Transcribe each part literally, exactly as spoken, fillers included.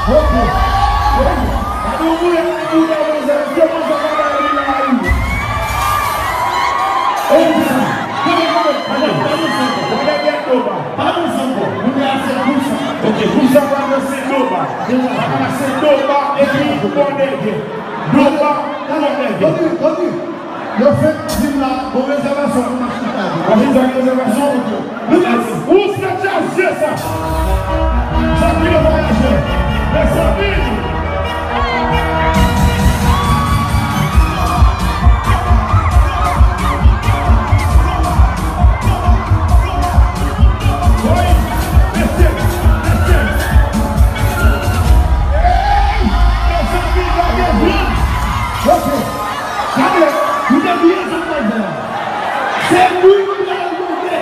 Ok. Gade yon moun ki bouda manzè, se manzè k ap bay li la, wi. Ou di sa. Gade, gade, gade, gade sa ankò. Gade Doba. Pa nan sa ankò. Moun nan se Kousa. Ok, Kousa pa nan se Doba. Deja. Pa nan se Doba, epi Bòdègè. Doba, Bòdègè. Tande, tande. Yo fèk di m la, gon rezèvasyon pou machin sa yo. Machin sa gen rezèvasyon? Ou se chaje sa. Sa ki le vwayajè. Mezanmi. Wi, mesye, mesye. Ey, mezanmi, gade vyann. Ok. Gade, nou te bliye sa nou pral fè a. Se bri nou pral mande.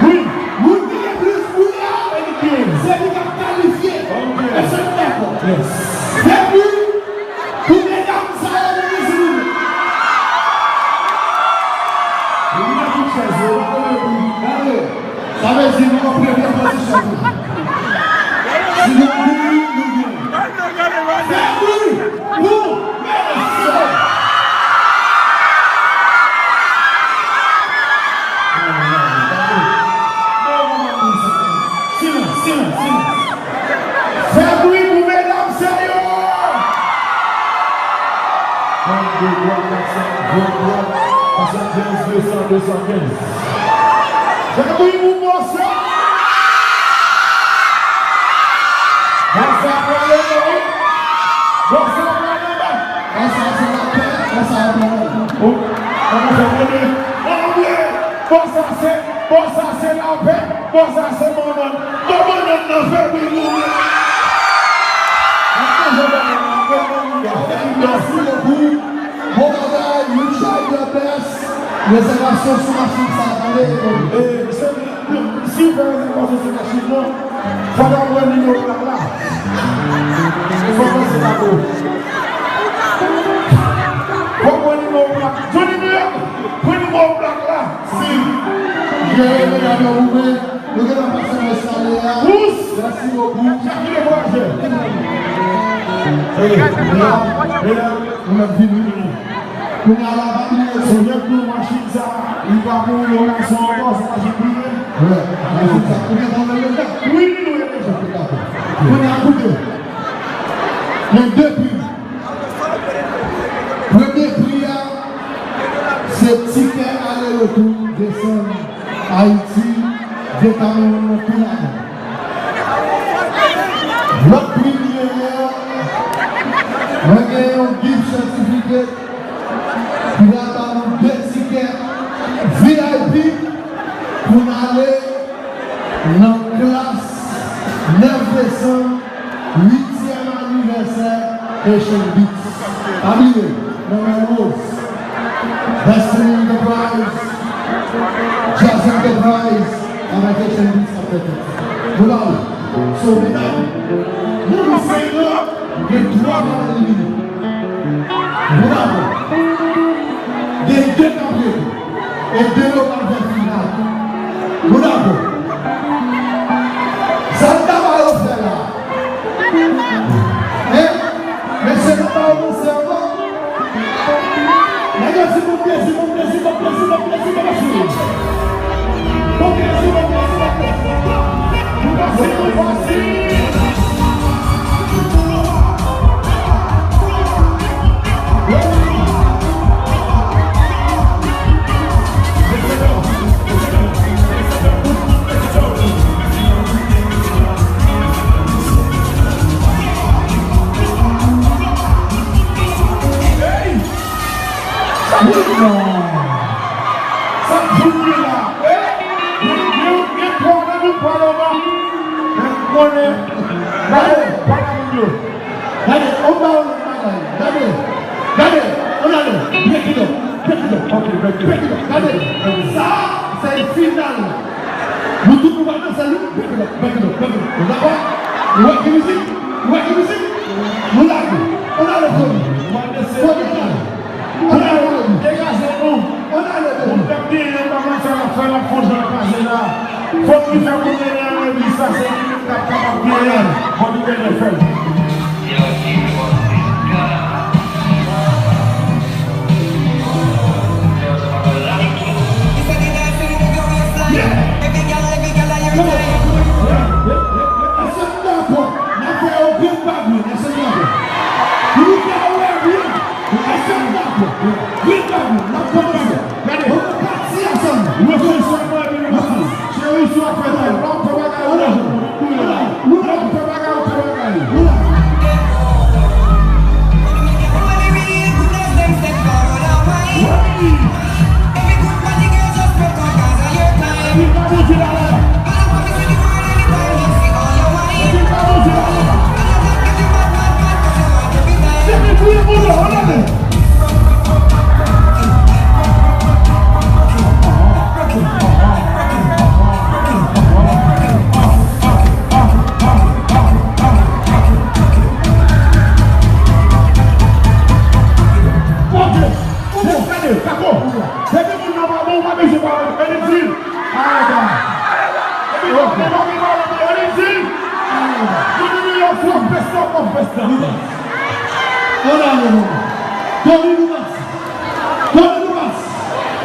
Bri. Moun ki gen plis bri a, se li k ap kalifye. Ok. Èske nou dakò? Yes. Se bri pou medam sa yo, nou di nou. Li nan tout chèz yo, pa konnen bri. Gade, sa vle di nou nan premye pozisyon tou. Si nou bri, nou bri. Fè bri pou medam sa yo. Silans, silans, silans. Fè bri pou medam sa yo. Trannde, twa, kat san, venntwa, swasannkenz, de san, de san kenz. Fè bri pou Bòsa. Bòsa prale, wi. Bòsa prale, wi. Bòsa se lapè, Bòsa prale. Oh, ann fè mande. Ann mande. Bòsa se, Bòsa se lapè, Bòsa se bannann. Bon bannann nan fè bri pou mwen. Mèsi bokou. Bon bagay, you tried your best. Rezèvasyon sou machin sa, tande. Eh, se, si w fè rezèvasyon sou machin nan, fò w ta pran nimewo plak la. E fò w panse ta bon. Fò w pran nimewo plak. Jwenn nimewo, pran nimewo plak la. Si. Jere medam yo pou mwen. Nou gentan pase nan eskalye a. Pous. Mèsi bokou. Chak ki dekouraje. Hey, medam, medam, nou mèt vini. Kounye a la, pa bliye. Sonje tou, machin sa, li pa pou lokasyon ankò, se machin prive. Wi, machin sa, ou gentan wè l deja? Wi, li dwe deja. Kounye a, koute. Gen de pri. Premye pri a, se tikè ale retou, desann Ayiti, de Kamewoun nan tou ladan. Lòt pri ki genyen an, mwen gen yon gift certificate ki pral ba nou de tikè V I P pou n ale nan klas nèf desanm, uityèm anivèsè Haitian Beats. Pa bliye, nan men Rose, Destiny Enterprise, Jazz Enterprise, avèk Haitian Beats ap fè tèt. Nou la wi. So, medam, nou gen senk an, gen twa k ap elimine. Nou dakò. Gen de k ap rete. E de yo pral fè final. Nou dakò? Sa n ta ba yo fè la? Hein? Mesye, n ap ba yo danse ankò? Nèg yo di monte, di monte, di monte, di monte, di monte, mesye. Monte, di monte, di monte. Nou pase, nou pase. Sa k fout li la? Eh? Gen, gen, gen twa nan nou pral anba. Men konnen. Gade, pale avèk yo. Gade, on ba yon lòt bagay. Gade, gade, on ale. Break it up, break it up, ok, break it up, break it up. Gade, sa, se final. Nou tout nou pral danse, nou break it up, break it up, break it up. Nou dakò? Ou wè ki mizik? Ou wè ki mizik? Nou lage. On ale, Tony. Tony, on ale. On ale, Tony. Degaje nou. On ale, Tony. Moun k ap genyen, pa konn sa l ap fè, l ap fè yon jan kraze la. Fòk li fè pou mennen an legliz sa, se li menm k ap kapab genyen. Fòk li mennen fè l. Bagmen, èske n dakò? Wi, dakò, wi, wi. Èske n dakò? Wi, dakò. N ap kòmanse. Gade. An pati ansanm. Reflechi sou mwen, epi nou pati. Cheri, si w ap fè bagay, w ap fè bagay, w ap fè bagay, w ap fè bagay. Gade, kako. Depi moun nan pa bon, ou pa bezwen pale. Elimine l. Depi moun nan pa bon, pa bezwen pale. Elimine l. Moun nan yo fò fè sa, fò fè sa. Tony Lucas. Tony Lucas.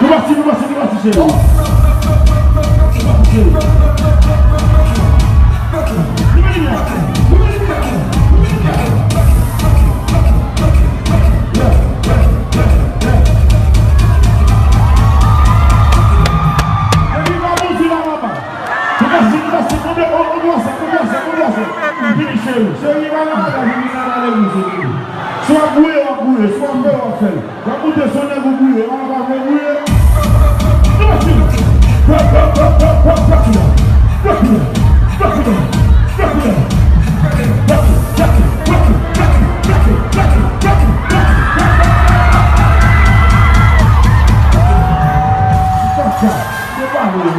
Nou pati, nou pati, nou pati, cheri. Epi pa bon di la, papa. Ou pase, ou pase, ou pase, ou pase, ou pase. Vini, cheri. Cheri, pa nan bagay, vini nan legliz, vini. Si w ap gouye, w ap gouye. Si w ap fè, w ap fè. W ap moute, se yon nèg ou gouye. W ap fè gouye. Nou pase. Rock, rock, rock, rock, rock, rock it up. Rock it up. Rock it up. Rock it up. Rock it up. Rock it, rock it, rock it, rock it, rock it, rock it, rock it, rock it, rock it, rock it. Fuck that. Se pa vre.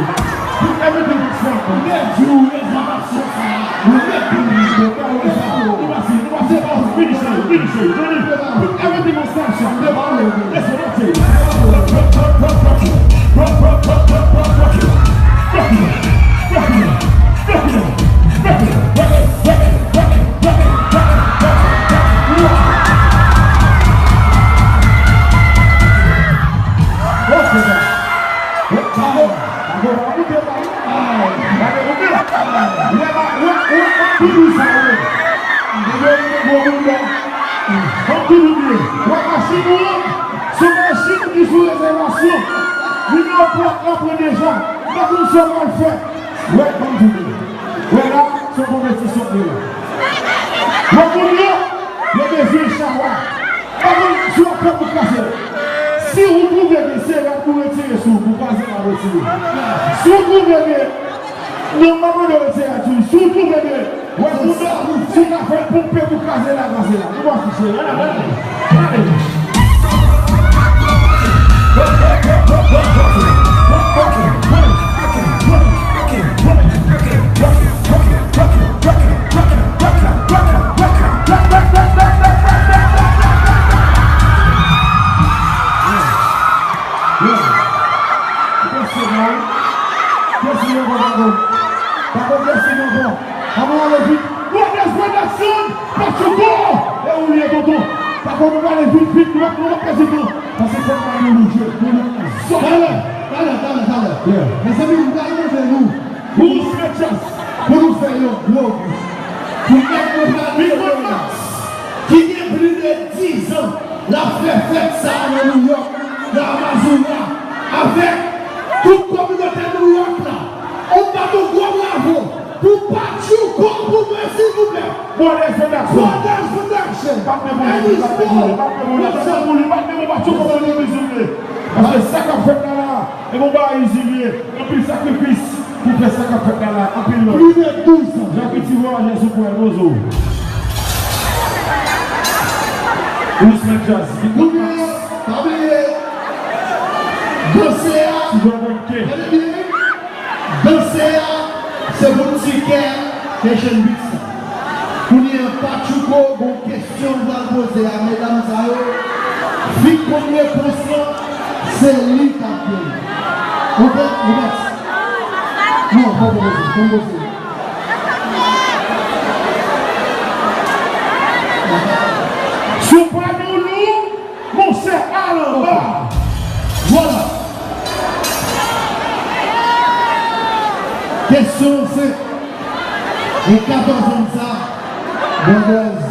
Put everything in front, man. Mwen di w, reklamasyon sa a. Mwen mete w. Mwen pa wè sa. Nou pase, nou pase. Finish it, finish it. Johnny, put everything on Snapchat. Mwen pa wè. Listen, let me tell you. Rock, rock, rock, rock, rock it. Rock, rock, rock, rock, rock, rock it. Rock it up. Rock it up. Rock it up. Rock it up. Rock it, rock it, rock it, rock it, rock it, rock it, rock it, rock it. Rock it up. Bravo, bravo, bravo, bravo. Gade, ou byen. Ou wè, ou wè, ou wè, ou wè, anpil ou sa, ou wè. Ou wè, ou wè, ou wè, ou wè. Anpil ou byen. Ou wè machin ou an, se machin ki sou rezèvasyon. Nimewo plak la pran deja. M pa konn sa w pral fè. Ou wè, ban m di w. Ou wè la, se yon konpetisyon ki la. Wè moun yo, yo bezwen chawa. Pa konn si w ap fè pou kase. Si ou twouve ke se rad pou retire sou ou, pou kraze, w ap retire. Si w twouve ke, non, m pa mande w retire rad sou ou. Si w twouve ke, wè, pou sa, si w ka fè l ponpe pou kraze la, kraze la. Nou pa fiche, ale, ale, ale. Bless you, man. Bless you, man. Bless you, man. Bless you, man. Come on, let's be. What is production? Pachuco! E ou li ye, tonton? Tako, nou prale vit, vit, nou pa, nou pa pèdi tan. Paske fòk nou ale nou jwe, nou nan zòn. Talè, talè, talè, talè. Yeah. Mezanmi, m pral mande nou pou nou fè chans, pou nou fè yon gwo bout pou nèg nou pral mete yo la, ki gen plis de diz an l ap fè fèt sa a nan Nouyòk, nan Amazona, avèk tout kominote Nouyòk la. On bat yon gwo bravo pou Pachuco pou mwen, silvouplè. Bon, lè se dakò. Brothers Production. Bat men pou li, bat men pou li, bat men pou li, bat men pou li, bat men pou Pachuco, bat men pou li, silvouplè. Paske sa k ap fèt la la, e bon bagay isit li ye. Anpil sakrifis pou fè sa k ap fèt la la. Anpil love. Plis de douz an. Jackie Ti Vwayajè sou pwen, Rozo. Wisman Jazz. Kounye a, pa bliye, danse a. Ti Vwayajè. Gade byen. Danse a, se pou ti kè Haitian Beats la. Kounye a, Pachuco, gon kesyon m pral poze a medam sa yo. Fi k konn repons lan, se li k ap genyen. Oke, oke. Non, pa poze, pa poze. Si w pa gen yon lou, monchè, al anba. Vwala. Kesyon an senp. E katòz an sa, Brothers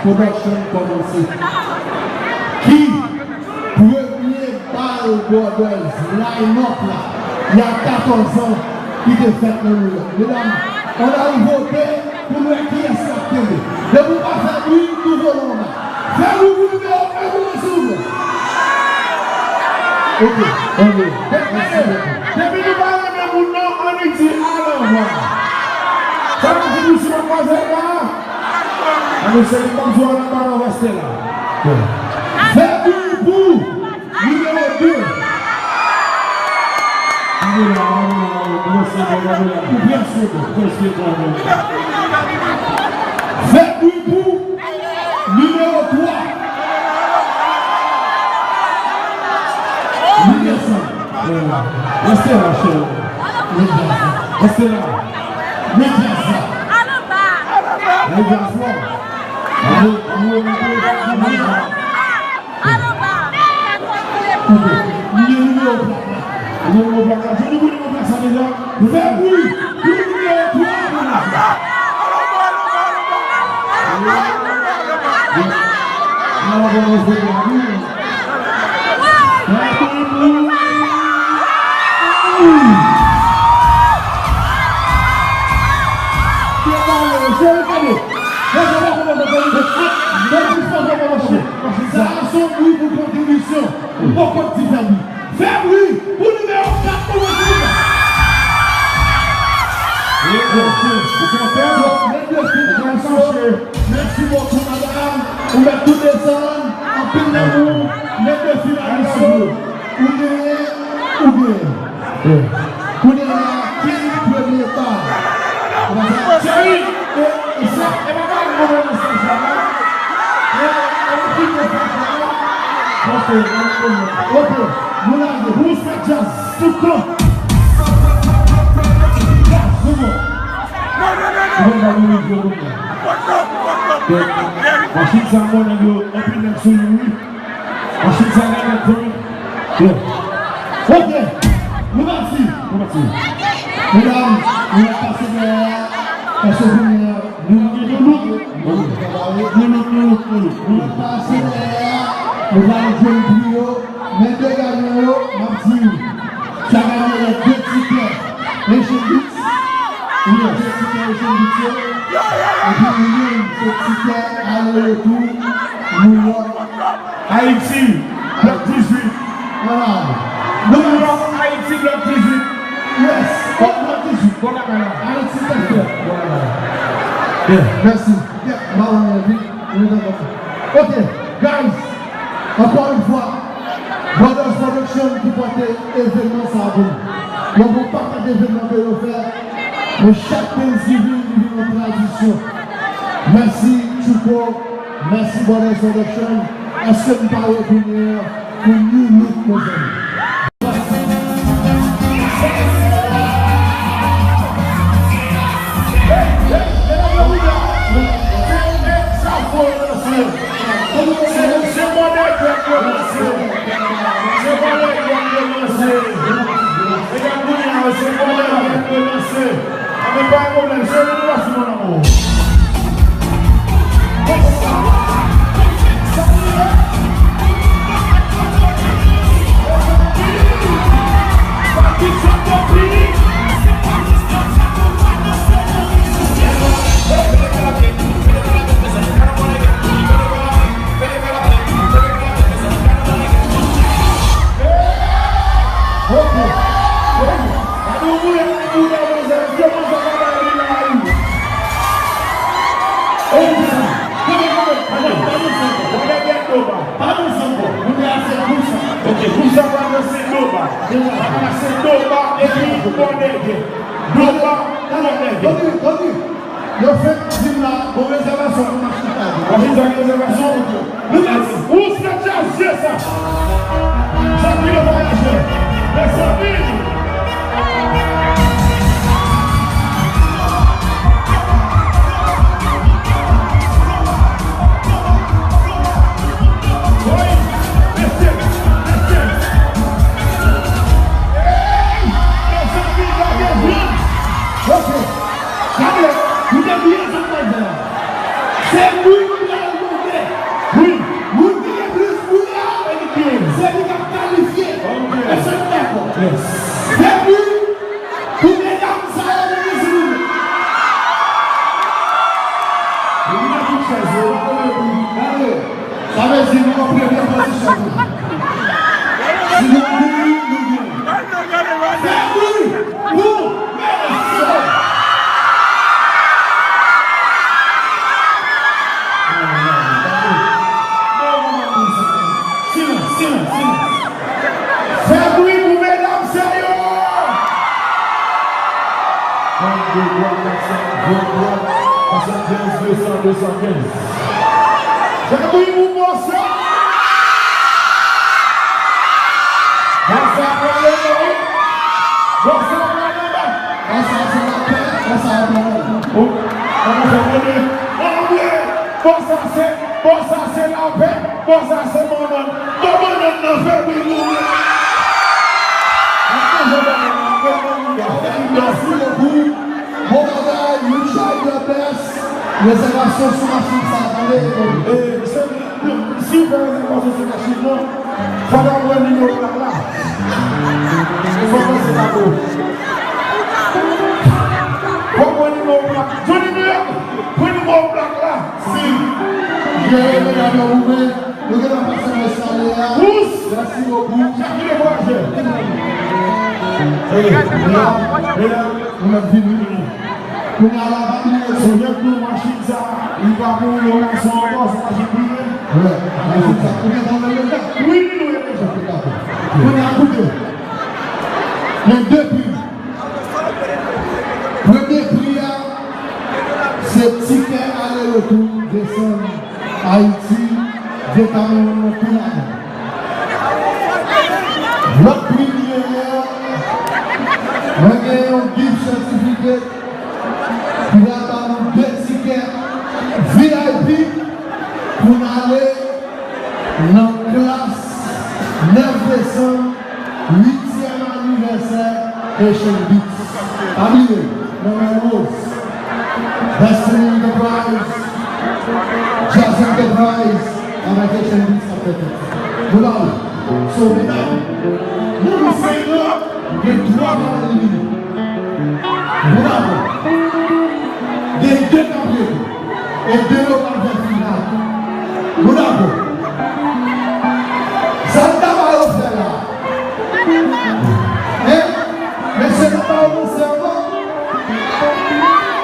Production kòmanse. Ki premye bal Brothers line-up la, il y a quatorze ans, ki te fèt nan Nouyòk? Medam, ann al vote pou n wè kiyès k ap kenbe. Depi w pa fè bri, nou vole anba. Fè bri pou nimewo en, silvouplè. Ok, ok. Depi nou pa renmen moun nan, annik di al anba. Sa nou di nou sou madmwazèl la? Annou se li k ap jwe anba nan veste la. Fè bri pou nimewo de. Annou la, annou la, annou la, annou la. Ou byen sou, prèske twa, non. Fè bri pou nimewo twa. Li desann. Reste la, cheri. Reste la. Met djaz la. Met djaz la. Annou, annou, annou, annou. Koute, li gen nimewo plak la. Li gen nimewo plak la. Jodi pou nimewo plak sa deja. Fè bri pou nimewo twa pou la. Ala bon, bon, bon, bon. Fè bri pou. Fè bri pou. Sa a se yon bri pou kontribisyon. M poko di fè bri. Fè bri pou nimewo kat pou mwen, silvouplè. Wi, mèsi. Ou kontan? Mesye, mèsi bokou, madanm. Ou mèt tou desann. Anpil lanmou. Lè de finalist yo. Ou genyen, ou genyen. Kounye a, ki premye pa? Cheri, e, e sa, e pa bagay mwen nan staj la, non. E, e, nou kite staj la, non. Ok, ok, nou lage. Respè djaz, tout tan. Djaz, nou bon. Mwen pa nou revye moun nan. Machin sa, mwen, nèg yo, anpil nèg sou li, wi. Machin sa gen nèg vre. Yo. Ok. Nou pati. Nou pati. Medam, nou ap pase dèyè a. Paske kounye a, nou gen loulout. Loulout, loulout, loulout, loulout. Nou ap pase dèyè a. Nou pral jwenn pri yo. Men de gayan yo, m ap di w. Sa gaye de tikè Asian Beats. Wi, de tikè Asian Beats yo. Epi youn se tikè ale retou Nouyòk. Ayiti, blòk dizuit. Vwala. Nouyòk, Ayiti, blòk dizuit. Yes, blòk dizuit. Bon bagay la. Ayiti, blòk dizuit. Bon bagay la. Yeah. Mèsi. Yeah, m pa wè anyen vit. Ok, guys, ankò yon fwa, Brothers Production ki pote evènman sa a pou nou. Yo gen yon pakèt evènman ke yo fè, men chak Thanksgiving li vin yon tradisyon. Mèsi Tchouko, mèsi Brothers Production. Èske m pa wè kounye a pou New Look, mezanmi? Ok, kousa pa nan se Doba. Deja. Apa se Doba epi Bòdègè. Doba, Bòdègè. Tande, tande. Yo fenk di m la, gon rezèvasyon pou machin sa yo. Machin sa gen rezèvasyon? Wi, mèsi. Ou se djazye sa. Sa ki le vwayajè. Mezanmi. Fè bri pou medam sa yo, nou vin sou nou. Wi, nan tout chèz yo, pa konnen bri. Gade, sa vle di nou nan premye pozisyon tou. Si nou bri, nou bri. Fè bri pou medam sa yo. Silans, silans, silans. Fè bri pou medam sa yo. Trannde dwa, kat san venntwa, swasannkèz, de san, de san kenz. Fè bri pou Bossa. Bossa prale non. Bossa prale non. Bossa se lapè, Bossa prale. Oh, an nou fè konnen. An nou vle. Bossa se, Bossa se lapè. Bossa se bannann. Bon bannann nan fè bri pou mwen. Mwen toujou bannann nan fè bri pou mwen. Mèsi bokou. Bon bagay, you try your best. Rezèvasyon sou machin sa, tande. Eh, se, si w fè rezèvasyon sou machin nan, fò w ta pran nimewo plak la. E fò w panse pa tou. Fò w pran nimewo plak. Johnny Meyè, pran nimewo plak la. Si. Jere medam yo pou mwen. Nou gentan pase nan eskalye a. Pous! Mèsi bokou. Chak ki dekouraje. Ey, medam, medam, nou mèt vini. Kounye a la, pa bliye. Sou nèt nou, machin sa, li pa pou yon gason ankò, se machin prive. Wi, machin sa, ou gentan wè l deja? Wi, nou wè l deja. Kounye a, koute. Gen de pri. Premye pri a, se tikè ale retou desann Ayiti, vye Kamewoun nan tou ladan. Lòt pri li genyen an, mwen gen yon gift certificate ki pral ba nou de tikè V I P pou n ale nan klas nèf desanm, uityèm anivèsè Haitian Beats. Pa bliye, nan men Rose, Destiny Enterprise, Jazz Enterprise, avèk Haitian Beats ap fè tèt. Nou la wi. So, medam, nan nou senk lan, gen twa k ap elimine. Nou dakò? Gen de k ap rete. E de yo pral fè final. Nou dakò? Sa n ta ba yo fè la? Hein? Mesye, n ap ba yo danse ankò?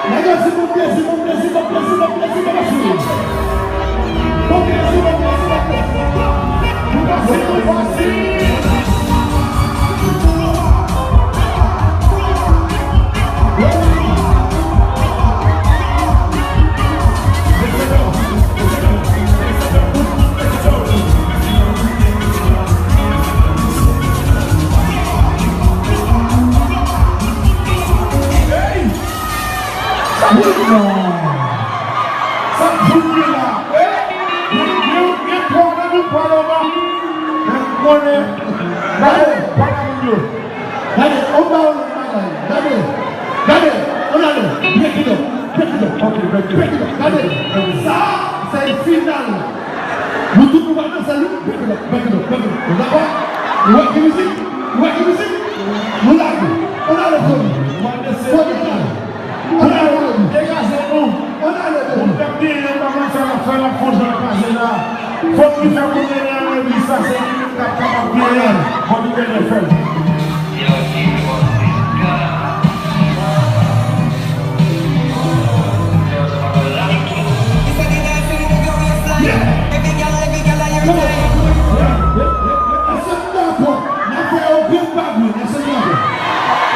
Nèg yo di monte, di monte, di monte, di monte, di monte, mesye. Monte, di monte, di monte. Nou pase, nou pase. Sa k fout ye la? Eh, gen, gen, gen twa nan nou, twa lòma. Men m konnen. Gade, gade moun yo. Gade, on ba yo lòt bagay. Gade, gade, on ale. Break it up, break it up, ok, break it up. Gade, sa, se final. Nou tout nou pral danse, nou. Break it up, break it up, break it up. Nou dakò? Ou wè ki mizik? Ou wè ki mizik? Nou lage. On ale, Fodi. Fodi, on ale. On ale, Fodi. Degaje nou. On ale, Fodi. Moun k ap genyen an, pa konn sa l ap fè, l ap fè yon jan kraze la. Fodi fè moun mennen an legliz sa, se li menm k ap kapab genyen an. Fodi mennen fè l. Èske n dakò? N ap fè yo grenn pa grenn. Èske n dakò?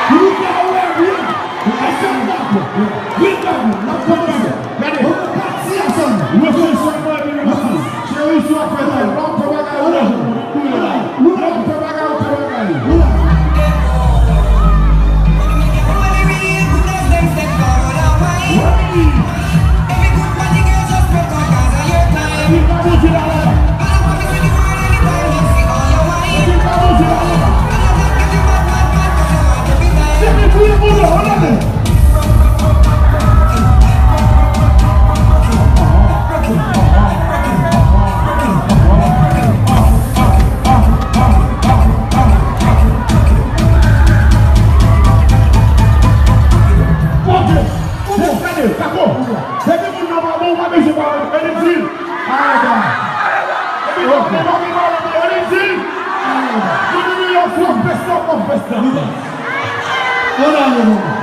Pou nou ka wè byen. Èske n dakò? Grenn pa grenn. N ap kòmanse. Gade. Bon, nou pati ansanm. Reflechi ansanm epi nou pati. Cheri, si w ap fè bagay, w ap fè bagay ou la. Ou la. Ou la. W ap fè bagay ou fè bagay. Ou la. Wi. Epi pa Bondye la la. Epi pa Bondye la la. Depi pou yo moun yo, on ale. Elitil. Alaba. Elitil. Elitil. Kote nou ye? Fò festa, fò festa. Ann ale, manman.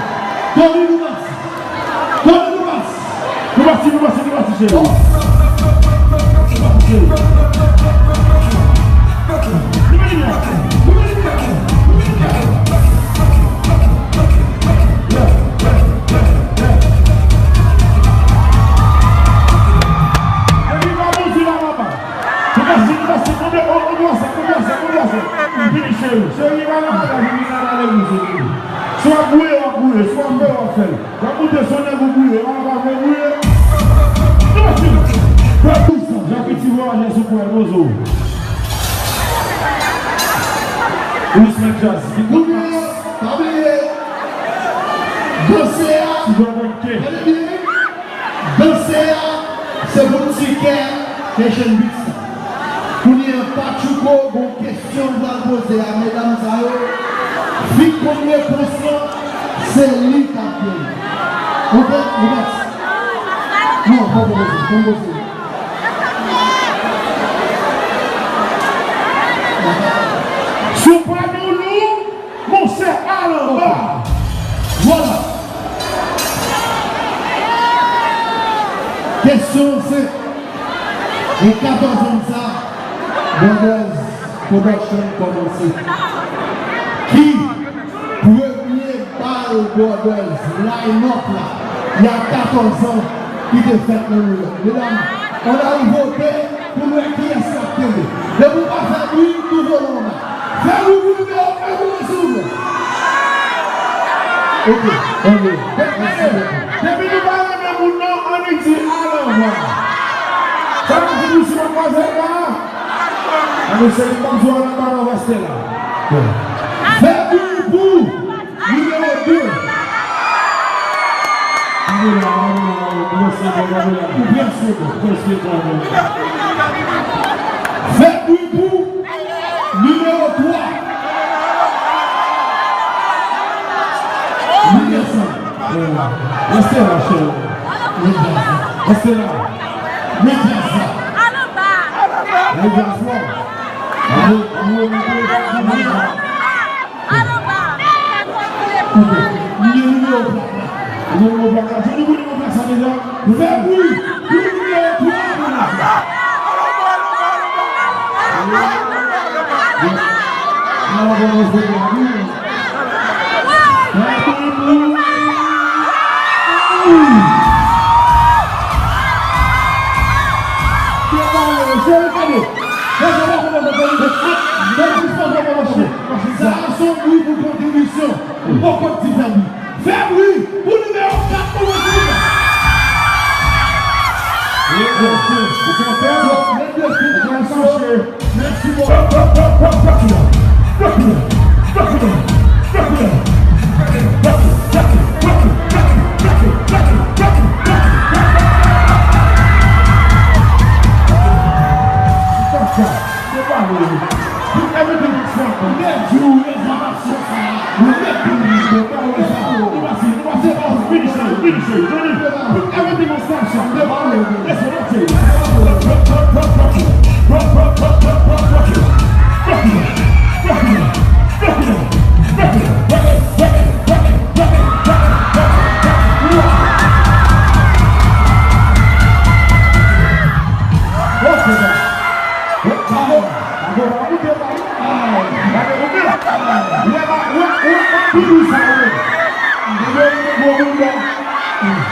Tony, nou pati. Tony, nou pati. Nou pati, nou pati, nou pati, cheri. Nou pati, cheri. Nou pati, nou pati. Epi pa bon di la, papa. Ou pase, ou pase, konbyen, o, konbyen sa, konbyen sa, konbyen sa. Vini, cheri. Cheri, pa nan bagay, vini nan legliz, vini. Si w ap gouye, w ap gouye. Si w ap fè, w ap fè. W ap moute, se yon nèg ou gouye, w ap fè gouye. Nou pase. Fè tout sa. Jackie ti vwayajè sou kwè, poze w. Louis Mèt Djaz. Kounye a, pa bliye. Danse a. Ti Dragon K. Tande byen. Danse a, se pou ti kè Haitian Beats la. Kounye a, Patchouko, gon kesyon l pral poze a medam sa yo. Fi k konn repons lan, se li k ap genyen. Oke, oke. Non, pa poze, pa poze. Sou pa nou, nou. Monchè, al anba! Vwala! Kesyon se, gen katòz an sa, Brothers Production kòmanse. Ki premye bal Brothers line up la, il y a katòz an, ki te fèt nan New York? Medam, ann al vote pou n wè kiyès k ap kenbe. Depi w pa fè bri, nou vole anba. Fè bri pou nimewo en, silvouplè. Oke, oke. Mèsi bokou. Depi nou pa renmen moun nan, annik di al anba. Sa nou di nou si madmwazèl la? Ann eseye, m ap di w al anba nan veste la. Fè bri pou Nimewo de. Fè bri pou nimewo twa. Rete la, cheri. Rete la. Rete la. Nimewo twa. Al anba. Al anba. Nimewo plak la. Nimewo plak la. Jodi pou nimewo plak sa deja. Fè bri pou nimewo twa. Fè bri pou Sa a se yon bri pou kontribisyon. M poko di fè bri. Fè bri pou nimewo kat nan Washington. Mèsi bòkò.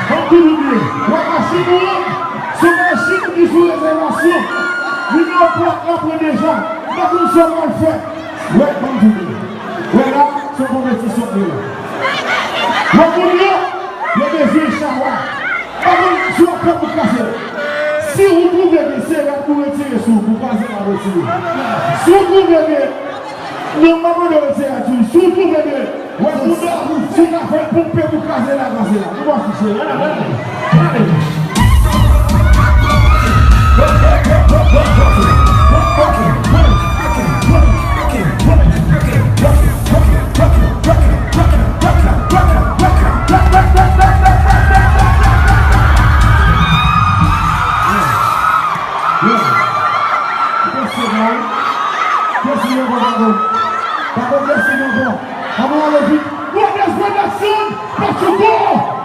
Anpil ou byen. Wè machin ou an, se machin ki sou rezèvasyon. Nimewo plak la pran deja. M pa konn sa w pral fè. Wè, ban m di w. Wè la, se yon konpetisyon ki la. Wè moun yo, yo bezwen chawa. Pa konn si w ap fè pou kraze l. Si ou twouve gen serad pou retire sou ou, pou kraze l, al retire. Si w twouve gen, non, m pa mande w retire a tou. Si w twouve gen Wè, moun nan, si w ka fè l ponpe pou kraze la, kraze la. Nou va kouche. Ann ale, ann ale. Blèsi nou ankò, Paco. Paco, blèsi nou ankò. Ann ale vit. Brothers Production, Pachuco!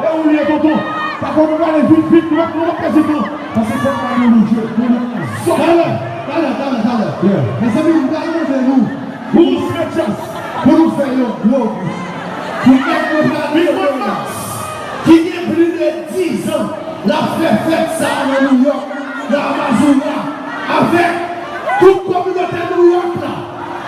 E ou li ye, tonton? Paco, nou prale vit, vit, nou pa, nou pa pèdi tan. Paske fòk nou al nan Louvre, nou nan zòn. Talè, talè, talè, talè. Yeah. Mezanmi, m pral mande nou. Pou nou fè yon gwo gwo. Pou èd nou pral mande nou. Ki gen plis de diz an, l ap fè fèt sa a nan Nouyòk, nan Amazon la, avèk tout kominote Nouyòk la.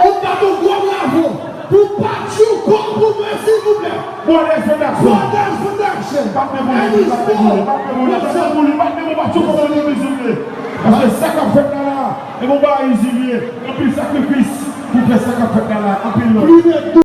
On bat yon gwo bravo pou Pachuco pou mwen, silvouplè. Brothers Production. Brothers Production. Bat men pou li, bat men pou li, bat men pou li, bat men pou li, Pachuco, bat men pou li, silvouplè. Paske sa k ap fèt la la, e bon bagay li ye. Anpil sakrifis pou fè sa k ap fèt la la. Anpil love.